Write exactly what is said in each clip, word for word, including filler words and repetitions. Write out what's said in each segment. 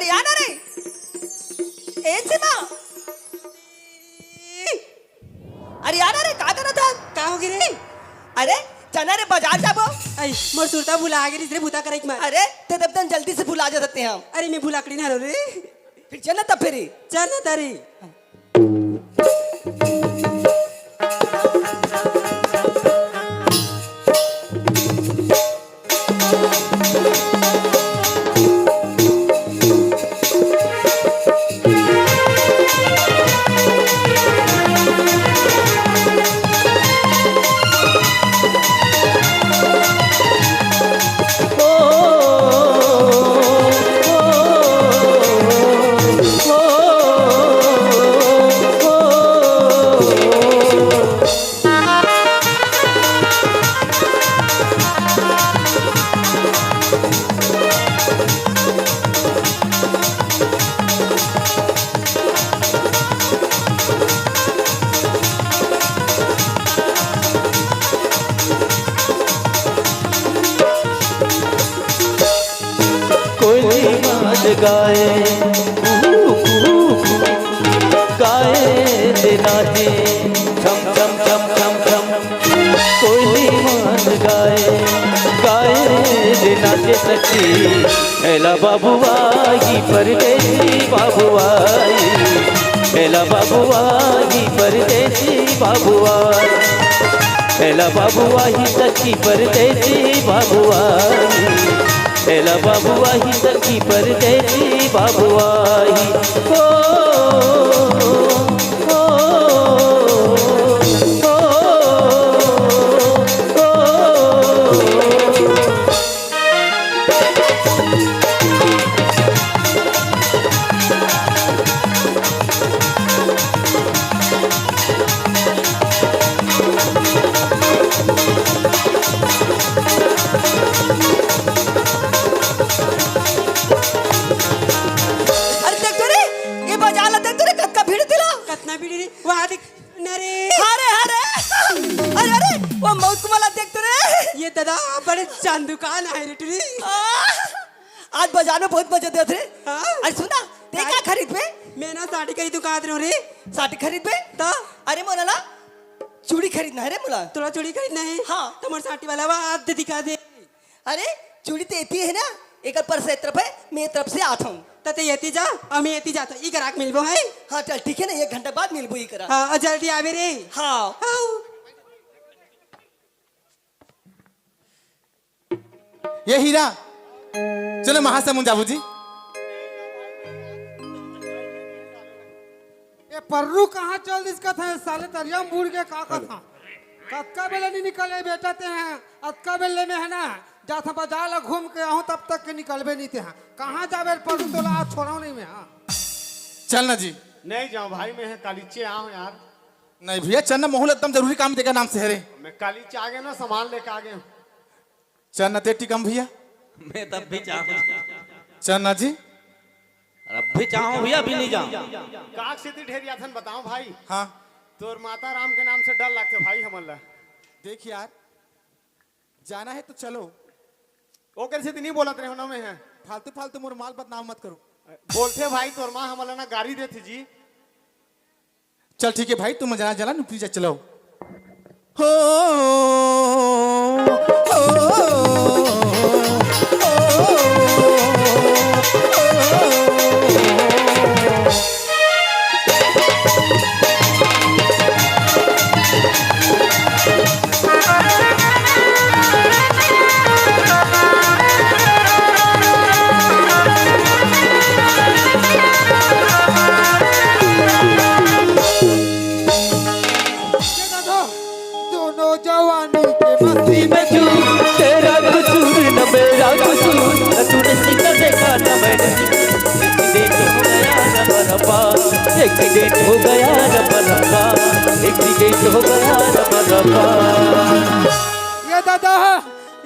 अरे यार, अरे। ए सीमा। अरे यार, अरे, का करत हस? का हो गे रे? अरे, चल ना रे, बाजार जाबो। आई, मोर सुरता भुला गे रिहिस रे, बुता करे के मारे। अरे, ते तब तक जल्दी से भुला जाते हैं हम। अरे, मैं भुलाकड़ी ना हरों रे। फिर चल ना तब फिर। चल ना तारी। कोयली मान गाए, कू, कू, कू, गाए दे नाचे, छम, छम, छम, छम, छम। कोयली मान गाए, गाए दे नाचे सखी। एला बाबू आही परदेसी बाबू आही, एला बाबू आही परदेसी बाबू आही, एला बाबू आही सखी परदेसी बाबू आही, एला बाबू आही सखी परदेसी बाबू आही। ओ, ओ, ओ, ओ। अरे देख तो रे, ये बाजार ला देख तो रे, कतका भीड़ दिला। कतना भीड़ रे? वहाँ देख। अरे, अरे, अरे, अरे, वो मौत कुमाला देख तो रे। ये दादा, बड़े चांद दुकान आए रे टुरी। आ, आज बाजार में बहुत मजे देत रे। हाँ? अरे सुना, ते का खरीदबे? मैं ना साड़ी खरीदूं कहा रे। साड़ी खरीदबे? तो? अरे मोला ना चूड़ी खरीदना है रे मोला। तोला चूड़ी खरीदना है? हाँ। तो मोर साड़ी वाला वा आद दिखा दे। अरे, चूड़ी तो एती है ना, एकर पर्स ए तरफ है, मैं ए तरफ से आत हूँ। त ते एती जा, अउ मैं एती जात हूँ, ई करा के मिलबो है। हाँ, चल ठीक है ना, एक घंटा बाद मिलबो ई करा। हाँ, अउ जल्दी आवे रे। हाँ। हाँ। ये हीरा, चलो महासमुंद जाबो जी। ये पर्रू कहाँ चल दिस कथे, साले तरिया में बूड़ के का कथा। कतका बेले नहीं निकले बेटा ते हैं, अतका बेले में है ना, जात बाजार ला घूम के आहूं तब तक के निकलबे नहीं ते हैं। कहाँ जाबे पर्रू तोला आज छोड़ो नहीं मैं, हाँ। चल ना जी। नहीं जाओ भाई, मैं है कालीचे आऊँ यार। नहीं भैया, चल ना, मोहूं एकदम जरूरी काम तेकर नाम से है रे। मैं कालीचे आ गए ना, सामान लेके आ गए हूँ। चल ना ते टिकम भैया। मैं तब भी चाहूँ। चल ना जी। अरे अभी चाहूँ भैया, अभी नहीं जाऊँ। काक से ढेर याथन बताओ भाई। हाँ। तोर माता राम के नाम से डर लगते भाई हमन ला। देख यार, जाना है तो चलो। ओकर से नहीं बोलत रहे ना मैं है। फालतू फालतू मोर माल बदनाम मत करो। बोलते भाई, तोर माँ हमन ला ना गारी देथे जी। चल ठीक है भाई, तुम जना जला नुकरी जा चलाओ। हो, हो, हो, हो। दोनों जवानी के मस्ती में चूर, तेरा कसूर न मेरा कसूर, न तूने सीधा देखा न मैंने। एक्सीडेंट हो गया रबा रबा, एक्सीडेंट हो गया रबा रबा, एक्सीडेंट हो गया रबा रबा। ये दादा,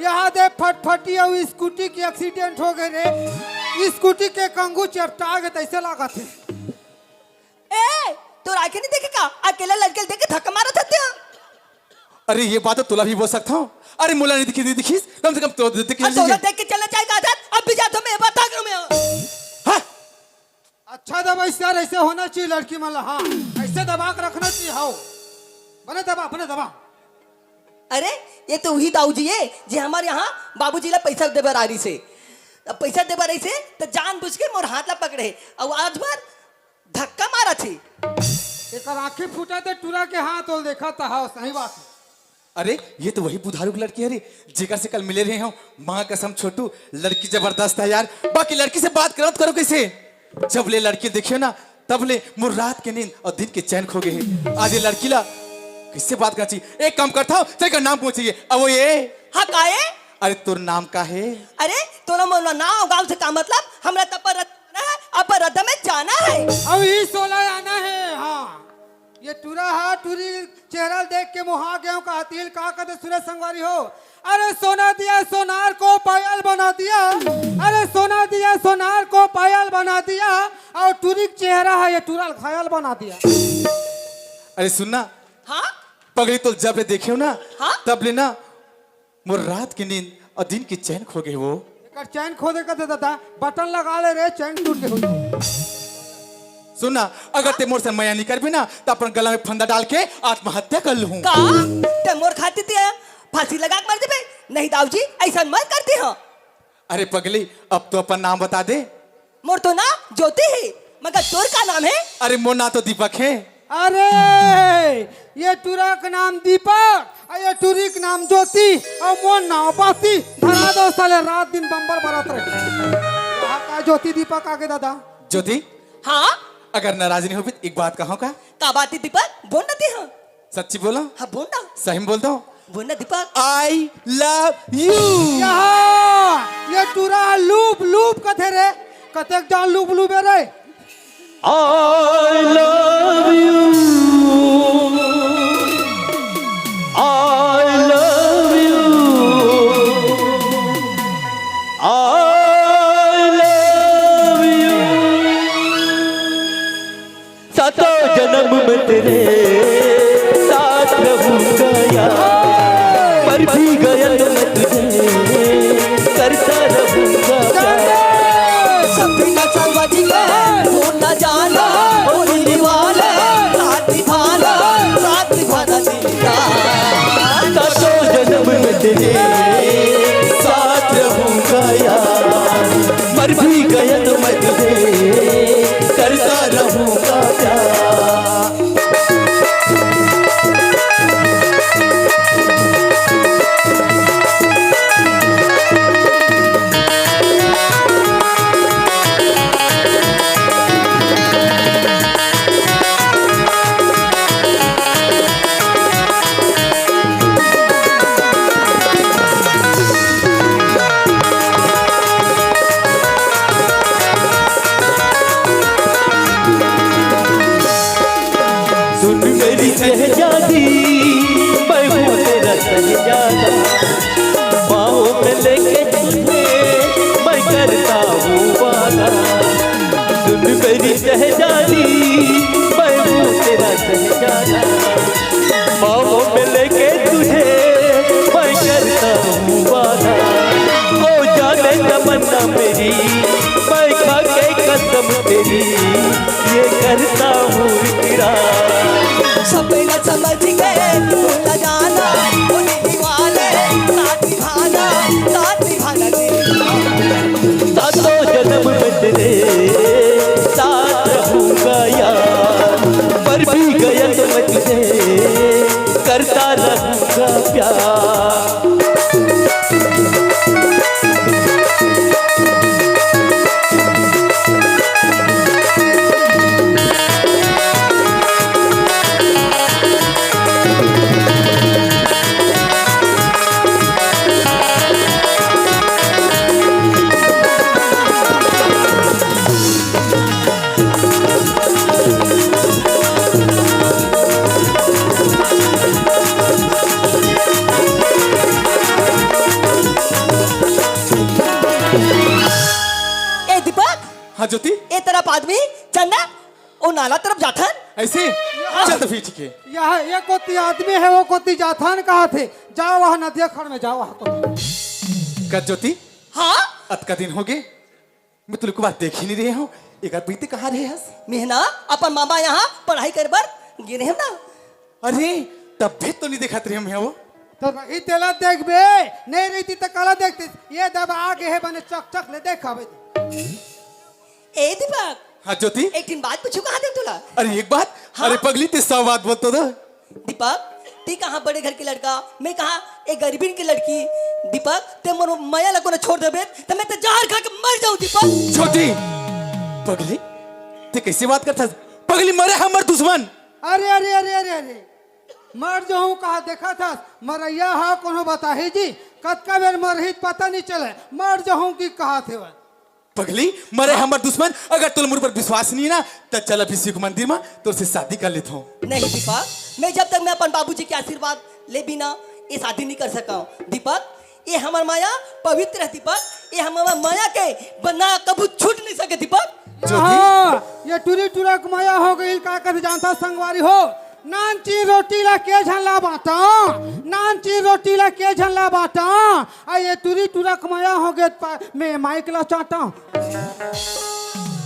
यहाँ दे फटफटी अउ स्कूटी के एक्सीडेंट हो गए रे। स्कूटी के कंगू चेपटा गए, तैसे लागत है। ए, तोर आँखें नहीं देखे का? अकेला लड़के ल देख के धक्का मारत हत्या। अरे, ये बात तो तोला भी बोल सकता हूँ। अरे, मोला नहीं दिखी, नहीं दिखीस, कम से कम तो दिखी अब तोला लीजिए। देख के चलना चाहिए था, अब भी जाता मैं, ये बात करूँ मैं। हाँ? अच्छा दबा यार, ऐसे होना चाहिए लड़की मन ला। हाँ, ऐसे दबा के रखना चाहिए। हाँ, बने दबा, बने दबा। अरे, ये तो वही दाऊ जी है जे हमर यहाँ बाबूजी ला पैसा दे बर आ रहिसे। अब पैसा दे बर रहिसे त जानबूझ के मोर हाथ ला पकड़े हे। अउ आज भर धक्का मारत हे। एकर आँखी फूटा ते टूरा के हाथ ओल देखा था। हाँ, सही बात है। अरे, ये तो वही बुधारू की लड़की है रे, जेकर से कल मिले रहे हो। माँ कसम छोटू, लड़की जबरदस्त है यार। बाकी लड़की से बात करो तो करो कैसे? जब ले लड़की देखियो ना, तब ले मोर रात के नींद अउ दिन के चैन खो गए है। आज ये लड़की ला कैसे बात करना चाहिए? एक काम करता हूँ, तेरे का नाम पूछिए। अब वो ये हाँ, का है? अरे, तोर नाम का है? अरे, तोला मोर नाम गाँव से का मतलब? हमरा त अपर रद्दा में जाना है, अपर रद्दा में जाना है। अब ई सोला आना है। हाँ, ये टूरा हा, टूरी चेहरा देख के मोहा गया हूँ, का तिल का कदे सुरेश संगवारी हो। अरे सोना दिया सोनार को पायल बना दिया, अरे सोना दिया सोनार को पायल बना दिया, और टूरी चेहरा है ये टूरा घायल बना दिया। अरे सुनना, हाँ? पगली तो जब ले देखे हो ना, हाँ? तब ले ना मोर रात के नींद अउ दिन के चैन खो गए वो। एकर चैन खो दे कथे दादा, बटन लगा ले रे, चैन टूट के हो जाए। सुन ना, अगर ते मोर से मया नहीं करबे ना, त अपन गला में फंदा डाल के आत्महत्या कर लूँ। का? ते मोर खातिर ते फांसी लगा के मर देबे? नहीं दाऊ जी, ऐसा मत करती हो। अरे पगली, अब तो अपन नाम बता दे। मोर तो नाम ज्योति हे, मगर तोर का नाम हे? अरे मोर नाम तो दीपक हे। अरे, ये टूरा के नाम दीपक, अउ ये टूरी के नाम ज्योति, अउ मोर नाम बासी। धरा दो साले, रात दिन बम्बर बरत रहे। यहाँ का ज्योति दीपक आगे दादा। ज्योति, हाँ? अगर नाराज नहीं होबे त एक बात कहूँ का? का बात हे दीपक? बोल ना ते हाँ। सच्ची बोलो? हाँ, बोल ना। सही में बोल दो। बोल ना दीपक। I love you। यहाँ, ये टूरा लूप लूप कथे रे, कतेक जान लूप लूप है रे। I love you। I love you। I love you। सातों जन्म में तेरे साथ रहूंगा यार, मर भी गया तो मैं तुझे करता रहूंगा प्यार। सफीना समझ के भूल न जाना, ओ दिल वाले, साथ निभाना, साथ निभाना दिल का। सातों जन्म में तेरे साथ रहूंगा यार, मर भी गया तो मैं तुझे करता रहूंगा प्यार। सुन मेरी शहजादी, मैं हूँ तेरा शहजादा। बाहों में लेके तुझे मैं करता हूँ वादा। सुन मेरी शहजादी, मैं हूँ तेरा शहजादा। बाहों में लेके तुझे मैं करता हूँ वादा। ओ जाने तमन्ना मेरी, मैं खा के कसम तेरी, ये करता हूँ इकरार। सपना समझ के भूल जाना, ओ दिल वाले, साथ निभाना, साथ निभाना दिल। सातों जन्म में तेरे साथ रहूंगा यार, मर भी गया तो मैं तुझे करता रहूंगा प्यार। ए दीपक, हाँ ज्योति। ए तरफ आदमी, चंदा, ओ नाला तरफ जाथन। ऐसे? हाँ। चल तो फिर ठीक है। यहाँ एक कोती आदमी है, वो कोती जाथन कहा थे। जाओ वहाँ नदिया खड़ में, जाओ वहाँ कोती। का ज्योति? हाँ? अतका दिन हो गए, मैं तुमको बात देख ही नहीं रहे हूँ। एक आध महीने कहाँ रहे हस? मैं ना अपन मामा यहाँ पढ़ाई करे बर गे रहेंव ना। अरे, तब भी तो नहीं देखत रहे हूँ मैं वो। तो रही तेला देखबे, नहीं रही तो काला देखते। ये दबा आगे है बने चक चक ले देखावे। ए दीपक, हाँ ज्योति। एक ठिन बात पूछूं कहाँ देख तुला? अरे एक बात। हाँ? अरे पगली, ते सौ बात बोल तो दे। दीपक, ती कहाँ बड़े घर के लड़का, मैं कहाँ एक गरीबिन के लड़की। दीपक, ते मोर मया ला कोनो छोड़ देबे, त मैं ते जहर खा के मर जाऊं दीपक। ज्योति, पगली, ते कैसे बात करथस? पगली, मरे हमर दुश्मन। अरे, अरे, अरे, अरे, अरे, मर जाऊं कहा देखा था, मरैया हा कोनो बताही जी, कतका बेर मरही पता नहीं चले, मर जाऊं की कहा थे वह। पगली, मरे हमर दुश्मन, अगर तोला मोर पर विश्वास नहीं है ना, त चल अभी शिव मंदिर में तोर से शादी कर लेत हूँ। नहीं दीपक, मैं जब तक मैं अपन बाबूजी के आशीर्वाद ले बिना ये शादी नहीं कर सका हूँ। दीपक, ये हमर माया पवित्र है दीपक, ये हमर माया के बंधना कभू छूट नहीं सके दीपक। ज्योति। हाँ, ये टूरी टूरा के माया हो गई, का कर जानता संगवारी हो। नानची रोटी ला के झन ला बांटा, नानची रोटी ला के झन ला बांटा, आ ये टूरी टूरा के माया हो गए, मैं माइक ला चाटा।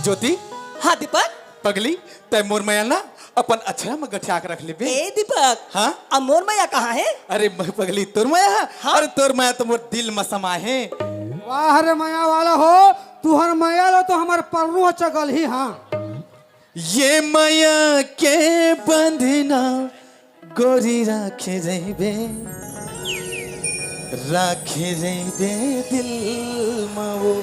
ज्योति। हाँ दीपक। पगली, तै मोर मया ना अपन अछरा में गठिया के रख लेबे। ए दीपक। हाँ? अब मोर मया कहाँ है? अरे म-, पगली, तोर मया है? हाँ? अरे तोर मया तो मोर दिल में समा है। वाह रे मया वाला हो, तुहर मया लो तो हमर परनू चगल ही। हाँ, ये मया के बंधना गोरी राखे रहिबे, राखे रहिबे दिल मा वो।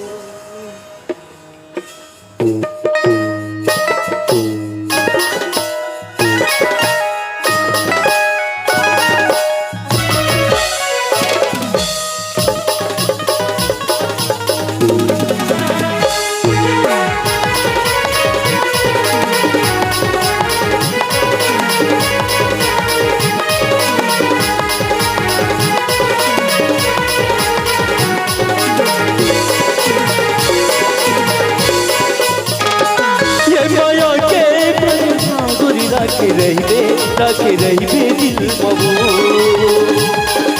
ये माया के बंधना गोरी राखे रहिबे, राखे रहिबे दिल मा वो।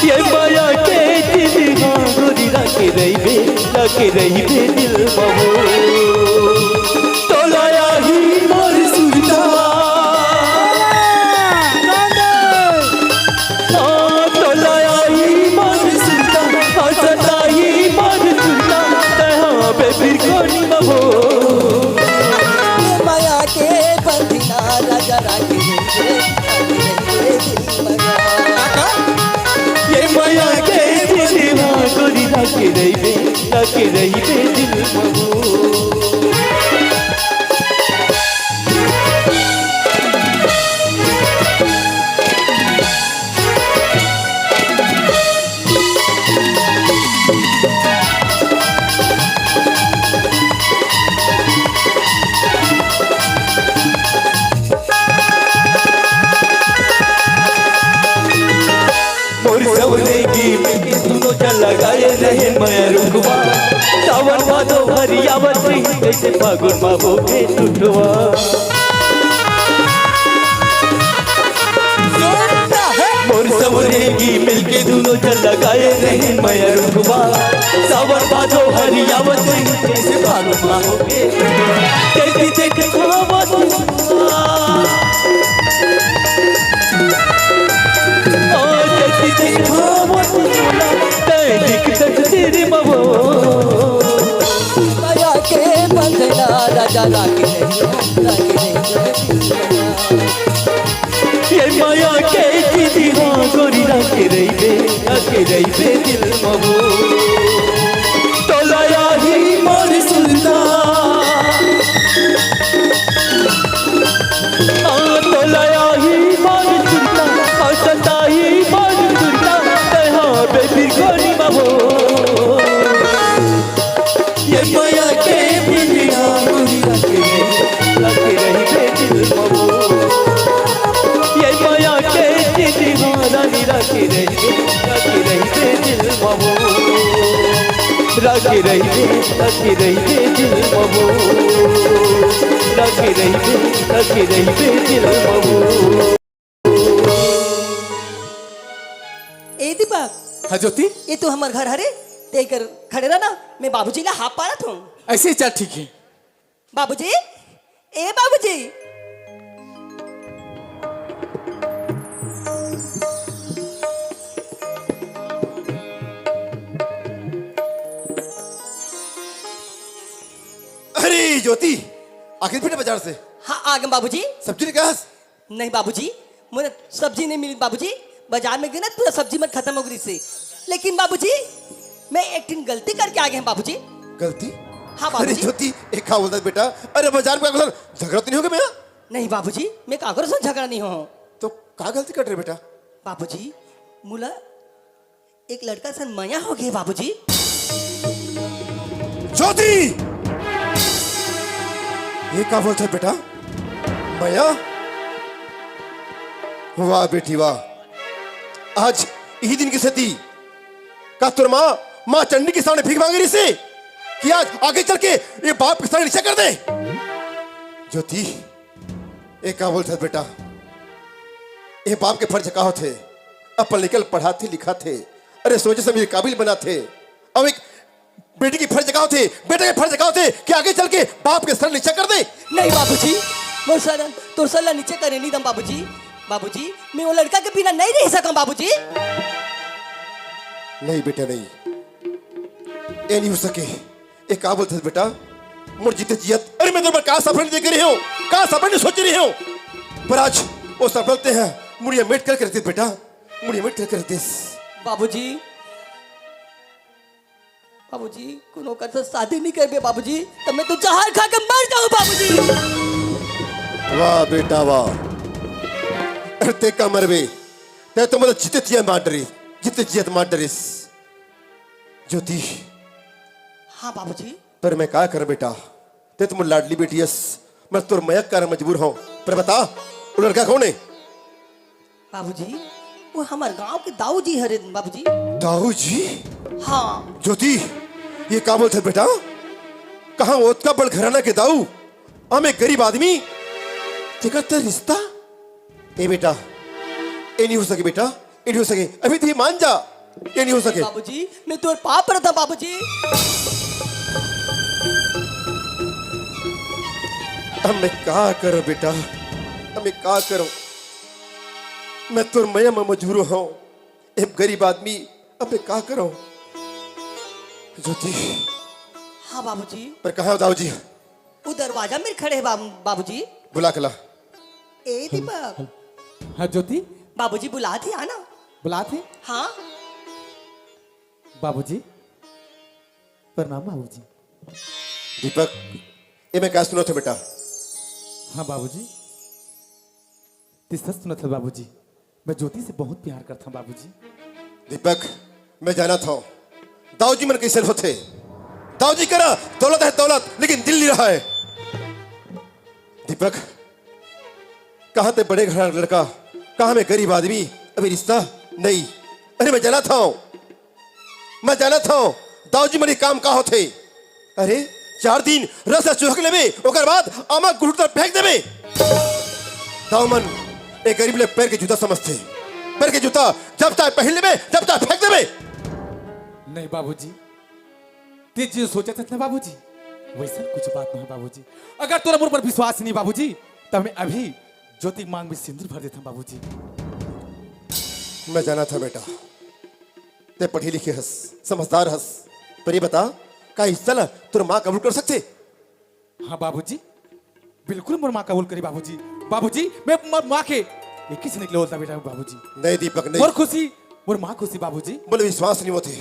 ये माया के बंधना गोरी राखे रहिबे, राखे रहिबे दिल मा वो। तोला आही मोर सुरता। हाँ, तोला आही मोर सुरता, हाँ, सताही मोर सुरता, तै हाँ बेबी कोनी बबो। ये माया के बंधना राजा राखे रहिबे, राखे रहिबे दिल मा। ये माया के बंधना गोरी राखे रहिबे, राखे रहिबे दिल मा वो। मोर सवरे की मिलके दुनो झन लगाए रहे मया रुखवा। सावन भादो हरियावत रही, जैसे फागुन मा होके टुटवा। मोर सवरे की मिलके दुनो झन लगाए रहे मया रुखवा। सावन भादो हरियावत रही, जैसे फागुन मा होके टुटवा। देखी देख खावत माया के बंधना राजा राखे रहिबे, राखे रहिबे। ये माया के दीदी हाँ गोरी राखे रहिबे, राखे रहिबे दिल मा वो। तोला आही मोर सुरता। आ, तोला आही मोर सुरता, आ, सताही मोर सुरता, तै हाँ बेबी कोनी बबो। ये माया के बिंदिया मुड़ी राखे रहिबे, राखे रहिबे दिल मा वो। ये माया के बिंदिया रानी राखे रहिबे, राखे रहिबे दिल मा वो। राखे रहिबे, राखे रहिबे दिल मा वो। राखे रहिबे, राखे रहिबे दिल मा वो। ए दीपक। हाँ ज्योति। ये तो हमर घर हरे, ते कर खड़े रह ना, मैं बाबूजी ला हाफ पाड़त हूँ। ऐसे ही चल, ठीक है। बाबूजी, ए बाबूजी। अरे ज्योति, आखिर फिर बाजार से? हाँ, आ गए बाबूजी। सब्जी लेके आस? नहीं बाबूजी, मोला सब्जी नहीं मिली बाबूजी। बाजार में गए ना, पूरा सब्जी मन खत्म हो गई से। लेकिन बाबूजी, मैं एक ठिन गलती करके आ गए हैं बाबूजी। गलती? हाँ अरे बाबूजी। ज्योति, एक का बोलता है बेटा? अरे बाजार में काकरो झगड़ा तो नहीं हो गया मेरा? नहीं बाबूजी, मैं काकरो से झगड़ा नहीं हो। तो का गलती कर रहे बेटा? बाबूजी, मोला एक लड़का सन मया हो गए बाबूजी। ज्योति, ये का बोलत हस बेटा? मया? वाह बेटी वाह, आज इही दिन के सेती का तोर माँ, माँ चंडी के सामने भीख मांगे रहिसे कि आज आगे चल के ये बाप के सर नीचा कर दे। ज्योति, ए का बोलत हस बेटा? ए बाप के फर्ज का होथे? अपन लइका ल पढ़ाथे लिखाथे, अरे सोचे समझे काबिल बनाथे। अब एक बेटी के फर्ज का होथे, बेटा के फर्ज का होथे कि आगे चल के बाप के सर नीचा कर दे? नहीं बाबूजी, मोर सर, तोर सर ला नीचे करे नहीं दम बाबूजी। बाबूजी, मैं वो लड़का के बिना नहीं रह सकम बाबूजी। नहीं बेटा नहीं, ए नहीं हो सके। ए का बोलत हस बेटा? मोर जीते जियत, अरे मैं तोर बर का सपना देखे रहे हूँ, का सपना सोचे रहे हूँ, पर आज वो सपना ते ह मुड़िया मेट करके रख दिस बेटा, मुड़िया मेट करके रख दिस। बाबूजी, बाबूजी, कोनो कर से शादी नहीं करबे बाबूजी, तब मैं तो जहर खा के मर जाऊँ बाबूजी। वाह बेटा वाह, अरे ते का मरबे, ते तो मतलब जीते जियत मार डरिस, जीते जियत मार डरिस। ज्योति। हाँ बाबूजी। पर मैं का कर बेटा, ते तो मोर लाडली बेटी हस, मैं तोर मया के कारण मजबूर हूँ। पर बता, वो लड़का कौन है? बाबूजी, वो हमर गांव के दाऊ जी हरे बाबूजी। दाऊ जी? हाँ। ज्योति, ये का बोलत हस बेटा? कहाँ ओतका बड़ घराना के दाऊ, हम एक गरीब आदमी, तेकर ते रिश्ता? ए बेटा, ए नहीं हो सके बेटा, ए नहीं हो सके। अभी तो ये मान जा, ये नहीं हो सके। बाबूजी, मैं तोर पाँव परत हूँ बाबूजी। अब मैं का करूँ बेटा, अब मैं का करूँ? मैं तोर मया में मजबूर हूँ, एक गरीब आदमी, अब मैं का करूँ? ज्योति। हाँ बाबूजी। पर कहाँ हो दाऊ जी? वो दरवाजा में खड़े हे बाबू, बाबूजी। बुला के ला। ए दीपक। हाँ ज्योति। बाबूजी बुलात हे, आना। बुलात हे? हाँ। बाबूजी, प्रणाम बाबूजी। दीपक, ए मैं का सुनत हूँ बेटा? हाँ बाबूजी, ते सच सुनत हस बाबूजी, मैं ज्योति से बहुत प्यार करता हूँ बाबूजी। दीपक, मैं जानत हूँ दाऊ जी मन कइसन होथे। दाऊ जी करा दौलत है दौलत, लेकिन दिल नहीं रहा है। दीपक, कहाँ ते बड़े घर लड़का, कहाँ मैं गरीब आदमी, अभी रिश्ता नहीं। अरे मैं जानत हूँ, मैं जानत हूँ दाऊ जी मन के काम का होथे। अरे चार दिन रस ला चुहक लेबे, ओकर बाद आमा गुटुक ल फेंक देबे। दाऊ मन ए गरीब ल पैर के जूता समझथे, पैर के जूता जब चाहे पहिर लेबे, जब चाहे फेंक देबे। नहीं बाबूजी, ते जो सोचत हस ना बाबूजी, वैसन कुछ बात नहीं बाबूजी। अगर तोला मोर पर विश्वास नहीं बाबूजी, त मैं अभी ज्योति के मांग में सिंदूर भर देथंव बाबूजी। मैं जानत हंव बेटा, ते पढ़े लिखे हस, समझदार हस, पर ये बता, का रिश्ता ला तोर माँ कबूल कर सकथे? हाँ बाबूजी, बिल्कुल मोर माँ कबूल करी बाबूजी। बाबूजी, मैं मोर माँ के एक ही से निकले होता बेटा बाबूजी। नहीं दीपक, नहीं। मोर खुशी, मोर माँ खुशी बाबूजी। मोला विश्वास नहीं होथे,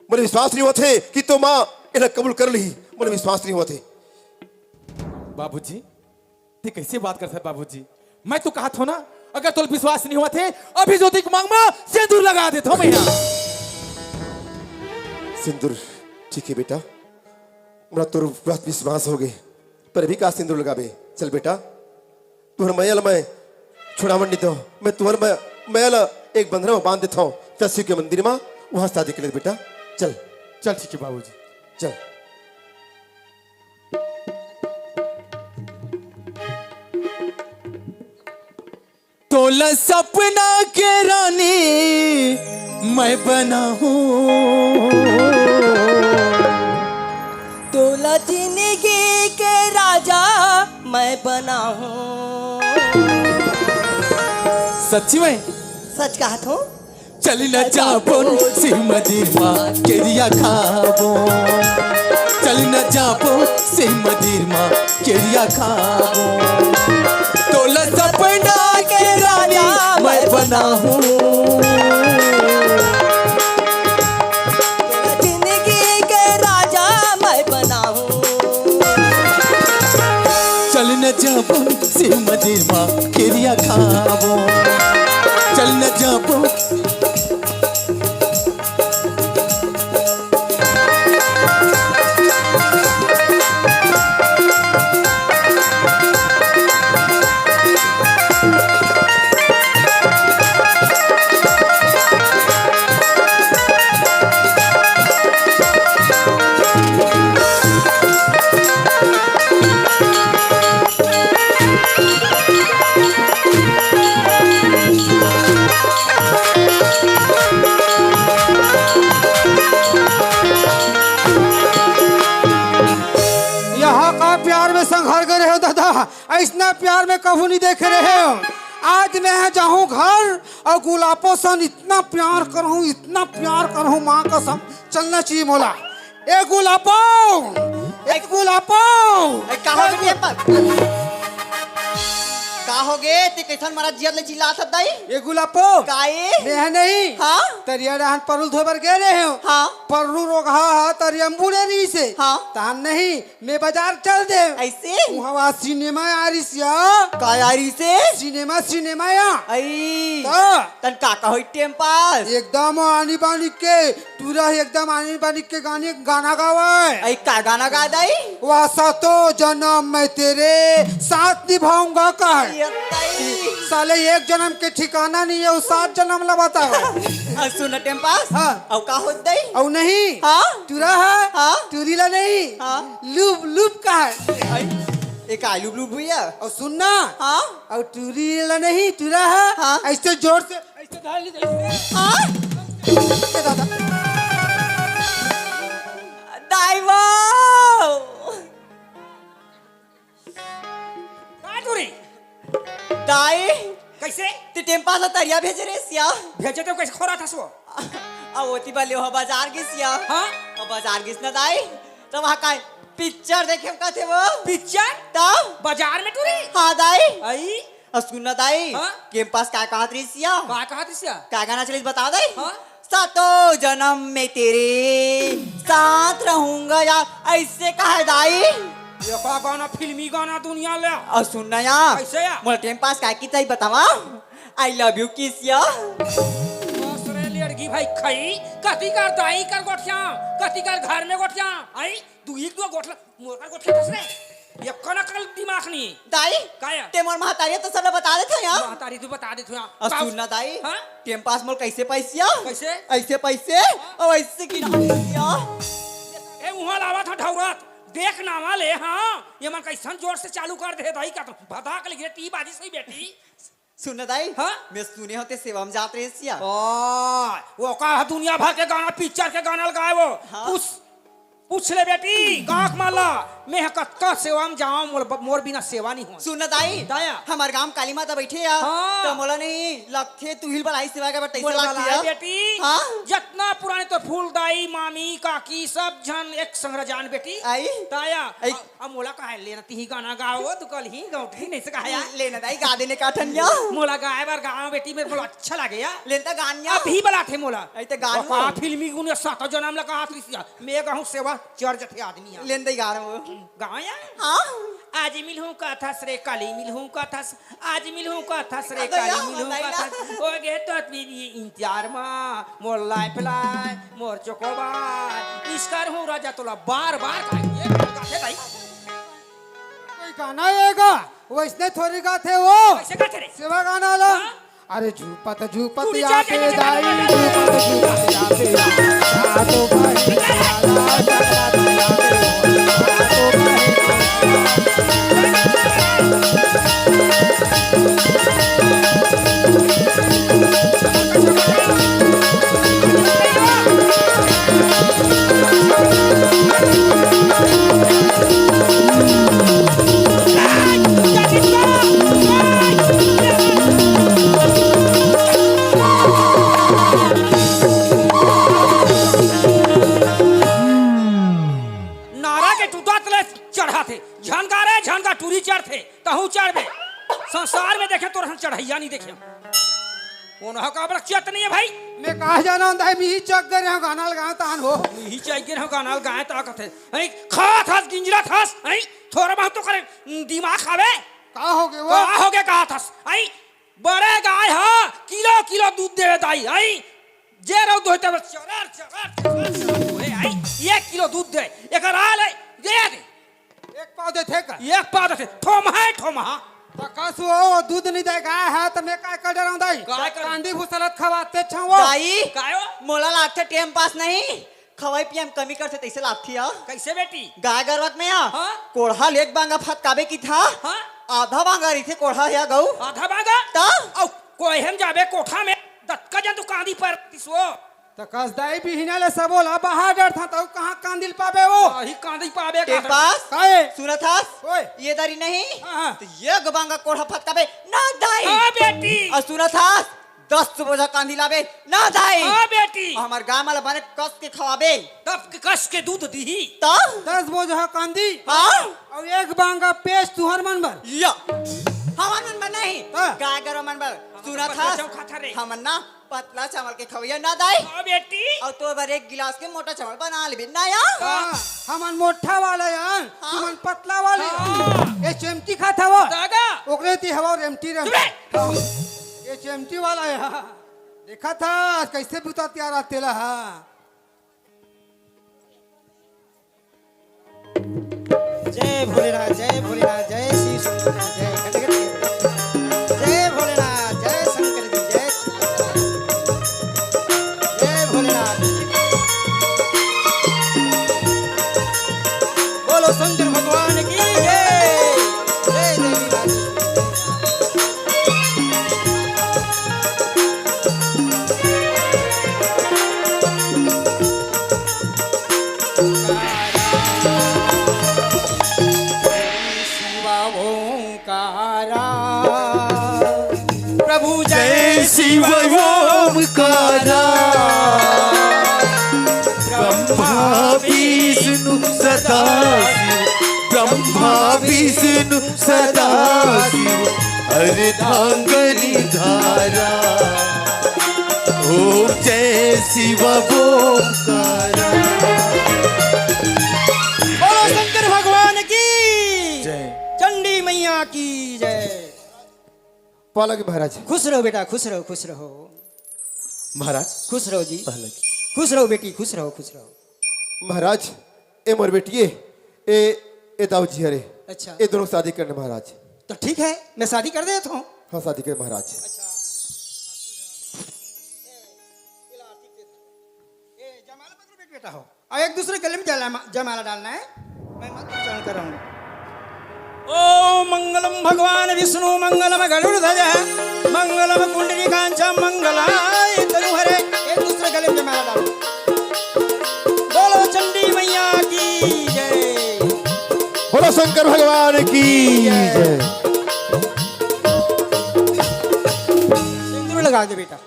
मोला विश्वास नहीं होथे कि तोर माँ एला कबूल कर लिही। मोला विश्वास नहीं होथे। बाबूजी, ते कैसे बात करत हस बाबूजी? मैं तो कहत हंव ना, अगर तोला विश्वास नहीं होवत हे, अभी ज्योति के मांग में सिंदूर लगा देत हंव मैं हा। सिंदूर, ठीक है बेटा, मोला तोर बात विश्वास हो गए, पर अभी का सिंदूर लगाबे? चल बेटा, तोर मया ल मैं छुड़ावन नहीं देवंव, मैं तोर मया, मया ल एक बंधना में बांध देत हंव, तहसील के मंदिर में, वहां शादी कर ले बेटा। चल। चल ठीक है बाबूजी। चल। तोला सपना के रानी मैं बनाहूं, तोला जिंदगी के राजा मैं बना हूँ। सच्ची में? सच कहा थो। चल न जाबो सिम दिरमा केरिया खाबो। चल न जाबो सिम दिरमा केरिया खाबो। तोला सपना के रानी मैं बना हूँ। जिंदगी के राजा मैं बना हूँ। चल न जाबो सिम दिरमा केरिया खाबो। चल न जाबो। यहाँ का प्यार में संघार गए रहे हो दादा, ऐसना प्यार में कभू नहीं देखे रहे हो। आज मैं जाहूँ घर अउ गुलापो सन इतना प्यार करहूँ, इतना प्यार करहूँ, माँ कसम, चलना चाहिए मोला। ए गुलापो, ए गुलापो। ए, का हो गे? का हो गे? ते कैसन मरा जियत ले चिल्लात हस दाई? ए गुलापो। का ए? मैं नहीं। हाँ? तरिया डहन परुल धोए बर गे रहे हो। हाँ। परुल रोगहा हा तरिया में बूड़े रहिसे। हाँ। तहन नहीं, मैं बाजार चल दे। ऐसे? उहाँ सिनेमा आ रहिस या। का आ रहिसे? सिनेमा, सिनेमा या। आई। तो? तन का का होई टेम पास? एकदम आनी बानी के टूरा ही एकदम आनी बानी के गाने, गाना गावय। अई का गाना गा दाई? वह सातों जन्म मैं तेरे साथ निभाऊंगा का है। ये दाई। साले एक जन्म के ठिकाना नहीं है, वो सात जन्म ला बतावय। अउ सुन टेम पास। हाँ। अउ का होत दाई? अउ नहीं। हाँ। टूरा है। हाँ। टूरी ला नहीं। हाँ। लुब लुब का है। अई, ए का लुब लुब हुई है? अउ सुन ना। हाँ। अउ टूरी ला नहीं, टूरा है। हाँ। ऐसे जोर से ऐसे धर ली, ऐसे। हाँ? ए दादा। दाई वो। का टूरी? दाई। कैसे? ते टेम पास ला तरिया भेजे रहिस या। भेजे तो कैसे खोरा था सो? अब ओती बले हो बाजार गिस या। हाँ? अब बाजार गिस ना दाई। तो वहाँ का पिक्चर देखे कथे वो। पिक्चर? तब? बाजार में टूरी? हाँ दाई। आई? अउ सुन ना दाई, हाँ? टेम पास का कहत रहिस या? का कहत रहिस या? का गाना चलिस बता दाई? हाँ? सातों जन्म में तेरे साथ रहूंगा यार, ऐसे कहे दाई। ये का गाना, फिल्मी गाना दुनिया ले। अउ सुन ना या, कैसे या? मोला टेम पास का की ताई बतावा, I love you kiss या। बस रे लेड़गी भाई खई, कति कर दाई कर गोठिया, कति कर घर में गोठिया, आई? दू एक दू गोठला, मोर कर गोठिया दस रे। ये कना कल दिमाग नहीं। दाई, काया? ते मोर महतारी तो सब बता देत हो या। महतारी तू बता देत हो या। अउ सुन ना दाई, हाँ? टेम पास मोर कैसे पैसिया? कैसे? ऐसे पैसे, अउ ऐसे गिना पैसिया। ए, उहाँ लावा था ढौरत, देख नावा ले, हाँ? ये मन कैसन जोर से चालू कर दे दाई का तो भदाक लगे टी बाजी सही बेटी। सुन ना दाई, हाँ? मैं सुने हों ते सेवा में जात रहिस या। ओ, वो का दुनिया भर के गाना, पिक्चर के गाना लगाए वो। हाँ। पूछ, पूछ ले बेटी, गाँव के मन ला, मैं ह कतका सेवा में जावं, मोर, मोर बिना सेवा नहीं हो। सुन ना दाई, दाया। हमार गाँव में काली माता बैठे या, हाँ। तो मोला नहीं लगथे, तू ही बलाई सेवा के बर तैसे मोला लगथे बलाई या। बेटी, हाँ। जतना पुराने तो फूल दाई, मामी, काकी, सब झन एक संग रह जान बेटी। आई। दाया। आई। अब मोला काहे लेना, तिही गाना गाओ, तू कल ही गौठी नहीं से कहा या। लेना दाई गा देने का ठन या। मोला गाए बर गाओ बेटी, मेरे मोला अच्छा लगे या। लेन त गान या। अभी बलाथे मोला। आई त गान ओका हो। फिल्मी गुन सात जन्म लगा हाथ रिसिया। मैं गाऊं सेवा चढ़ जथे आदमी या। लेन दाई गान हो। गाओ या। हाँ। आज मिलहूं कथस रे, काली मिलहूं कथस। आज मिलहूं कथस रे, अबे काली या मिलहूं बताई ना। कथस। ओ गे तो तेरी इंतजार मा, मोर लाइफ लाइन, मोर चोकोबार। इस कर हूं राजा तोला बार बार खाई। ये गाना गाथे दाई। कोई गाना आएगा, वैसने थोड़ी गाथे वो। कैसे गाथे रे? सेवा गाना ला। हाँ? अरे झूपत झूपत पूरी या चाटे पे में दाई, चला झूपत झूपत या पे दाई। आ तो भाई, आ तो भाई। झनका रे झनका, टूरी चढ़थे, तहूँ चढ़बे। संसार में देखे तोर हन चढ़ैया नहीं देखे। ओनहा का बड़ा चियत नहीं है भाई। मैं कहा जाना हूँ दाई, मी ही चक गए रहे हूँ, गाना लगाए तान हो। मी ही चक गए रहे हूँ, गाना लगाए ता कथे। हैं, खात हस, गिंजरत हस, हैं, थोड़ा बहुत तो करे, दिमाग खावे। का हो गए वो? का हो गए, कहा थस, हैं, बड़े गाय हा, किलो किलो दूध देवे दाई, हैं, जे रहो दोहते बस चरर, चरर, चरर, चरर, ओए, हैं, एक किलो दूध दे, एक आ ले, दे दे। एक पाव देथे का? एक पाव देथे, ठोमहा, ठोमहा। त कस वो, वो दूध नहीं दे गाय है, त मैं काय कर डराऊं दाई? काय कर? कांदी भूसा ल खवाते छाओ। दाई, कायो? मोला लागथे टेम पास नहीं, खवाई पिया में कमी करथे, तैसे लागथे या। कैसे बेटी? गाय गरवत में या। हाँ? कोढ़ा ले एक बांगा फतकाबे की था। हाँ? आधा बांगा रहिथे कोढ़ा या गऊ। आधा बांगा? त? औ कोहे म जाबे कोठा में, दतका जन तू कांदी पर तिसो। त कस दाई बिहिना ले सबो ला बहा डरथा, त कहाँ कांदी ल पाबे वो? वही कांदी पाबे टेम का? पास? काहे? सुनत हस? ओए। ये दारी नहीं? हाँ, हाँ। त ये गबांगा कोढ़ा फतकाबे ना दाई। हाँ बेटी। अउ सुनत हस? दस बोझा कांदी लाबे ना दाई। हाँ बेटी। हमर गाय मन ल बने कस के खवाबे। तब के कस के दूध दीही। त? दस बोझा कांदी? हाँ। अउ एक बांगा पेज तुहर मन बर। या। हमर मन बर नहीं। हाँ। गाय गरवा मन बर। सुनत पतला हस? चावल खाता रे। हमन ना पतला चावल के खवैया ना दाई। हाँ बेटी। अउ तोर बर एक गिलास के मोटा चावल बना लेबे ना या। हाँ, हमन मोटा वाला यान, हाँ। तुमन पतला वाले। हाँ। ये चेमटी खात हव। दादा। ओकरे ती हवा रेमटी रेम। चुप रे। ये चेमटी वाला या। देखा था कैसे बुता तैयार आ तेला हा। जय भोलेनाथ, जय भोलेनाथ, जय श्री शंकर, जय खंड खंड। जय भोलेनाथ, जय शंकर जी, जय, जय भोलेनाथ। बोलो शंकर भगवान की जय। जय जय लीला। शिवा ओंकारा। प्रभु जय जय शिव ओमकारा। ब्रह्मा विष्णु सदा शिव, ब्रह्मा विष्णु सदा शिव, अर्धांगनी धारा। ओम जय शिव ओमकारा। बोलो शंकर भगवान की जय। चंडी मैया की जय। पालक महाराज। खुश रहो बेटा, खुश रहो, खुश रहो। महाराज। खुश रहो जी। पालक। खुश रहो बेटी, खुश रहो, खुश रहो। महाराज, ए मोर बेटी ए, ए, ए दाऊ जी हरे। अच्छा। ए दोनों शादी करने महाराज। तो ठीक है, मैं शादी कर देता हूँ। हाँ, शादी कर महाराज। अच्छा। ए, जयमाला पत्र बेटा हो। अब एक दूसरे गले में जला-, जयमाला डालना है। मैं मंत्र उच्चारण कर रहा हूँ। ओम मंगलम भगवान विष्णु मंगलम गरुड़ ध्वज मंगलम कुंडली कांचा मंगलाय तनु हरे। एक दूसरे गले में जयमाला डालो। बोलो चंडी मैया की जय। बोलो शंकर भगवान की जय। सिंदूर लगा दे बेटा।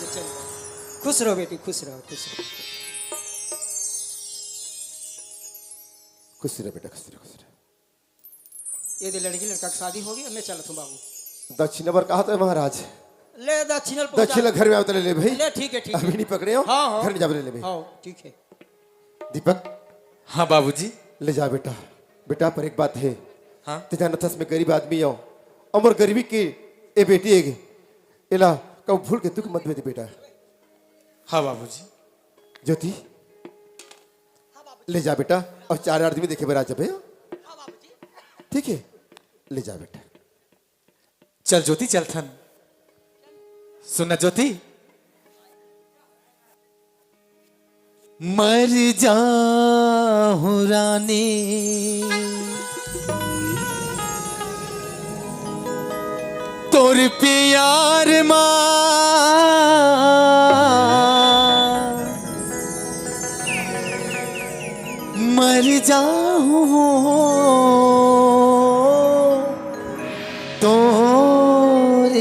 ये चल। खुश रहो बेटी, खुश रहो, खुश रहो। खुश रहो बेटा, खुश रहो, खुश रहो। ये दे लड़की लड़का की शादी हो गई, मैं चलत हूँ बाबू। दक्षिणा बर कहा तो है महाराज। ले दक्षिणा ल पहुँचा। दक्षिणा घर में आवत ले, ले भाई। ले ठीक है, ठीक है। अभी नहीं पकड़े हो? हाँ, हाँ। घर में जावे ले, ले भाई। हाँ, ठीक है। दीपक। हाँ बाबूजी। ले जा बेटा। बेटा, पर एक बात है। हाँ। ते जानत हस मैं गरीब आदमी हूँ। अउ मोर गरीबी के ए बेटी है। एला कब भूल के दुख मत दे बेटा। हाँ बाबूजी। ज्योति, ले जा बेटा, अउ चार आदमी देखे बर आ जाबे। ठीक है, ले जा बेटा। चल ज्योति, चलथन। सुन ना ज्योति। मर जाहूं रानी तोर प्यार मा, मर जाहूं तोर